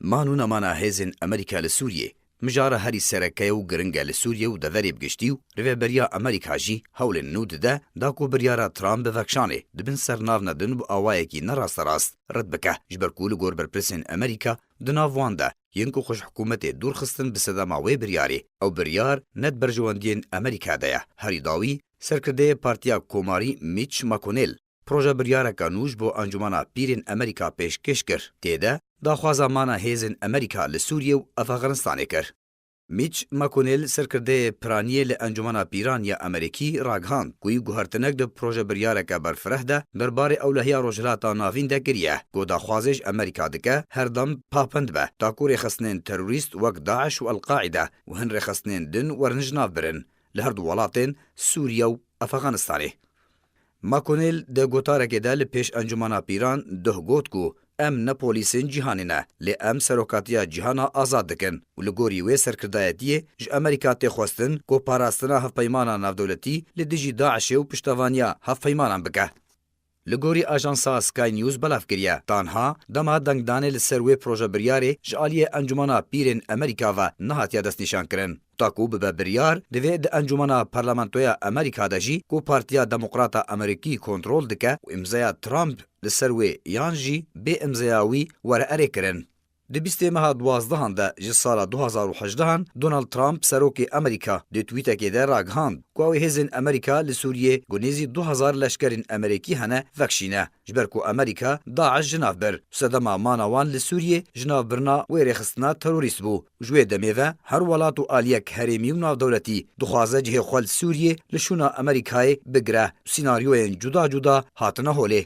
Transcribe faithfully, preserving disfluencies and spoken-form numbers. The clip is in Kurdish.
Man û nemana hêzên Amerîka li Sûriyê mijara herî sereke ye û giring e li Sûriyê û deverê bi giştî û rêveberiya Amerîka jî hewlên nû dide da ku biryara Trump bi vekşanê di bin sernav nedin bi awayekî nerasterast red bike, ji ber ku li gor berpirsên Amerîka di nav wan de yên ku xwe ji hikûmetê dûr xistin bi sedema wê biryarê, ew biryar ne di berjewendiyên Amerîka de ye. Herî dawî, serkirdeyê Partiya Komarî Mitch McConnell proje biryareke nû ji bo Encûmena Pîrên Amerîka pêşkêş kir. Tê de daxwaza mana hêzên Amerîka li Sûriyê û Efxanistanê kir. Mitch McConnell, serkirdeyê piraniyê li Encûmena Pîran ya Amerîkî, ragihand ku wî guhertinek di proje biryareke berfireh de derbarê ewlehiya Rojhilata Navîn de kiriye, ku daxwazê ji Amerîka dike her dem pabend be, ta ku rêxistinên terorîst wek DAIŞ û El-Qaîde û hin rêxistinên din werin ji nav birin, li her du welatên Sûriye û Efxanistanê. McConnell di gotarekê de li pêş Encûmena Pîran duh got ku, "Em ne polîsên cîhanê ne, lê em serokatiya cîhana azad dikin û li gorî wê serkirdayetiyê ji Amerîka tê xwestin ku parastina hevpeymana navdewletî li dijî DAIŞê û piştevaniya hevpeymanan bike." Li gorî ajansa Sky News belav kiriye, tanha dema dengdanê li ser wê proje biryarê ji aliyê Encûmena Pîrên Amerîka ve nehatiye destnîşankirin. Ta ku bibe biryar, divê di Encûmena Parlamentoya Amerîka de jî ku Partiya Demokrata Amerîkî kontrol dike û îmzeya Trump li ser wê yan jî bê îmzeya wî were erêkirin. Di bîstê meha duwazdehan de ji sala du hazar û hejdehan Donald Trump, serokê Amerîka, di twîtekê de ragihand ku ew ê hêzên Amerîka li Sûriyê ku nêzî du hazar leşkerên Amerîkî hene, vekşîne. Ji ber ku Amerîka DAIŞ ji nav bir, sedema mana wan li Sûriyê ji nav birina wê rêxistina terorîst bû. Ji wê demê ve her welat û aliyek herêmî û navdewletî dixwaze cihê xwe li Sûriyê li şûna Amerîkayê bigire û sînaryoyên cuda cuda hatine holê.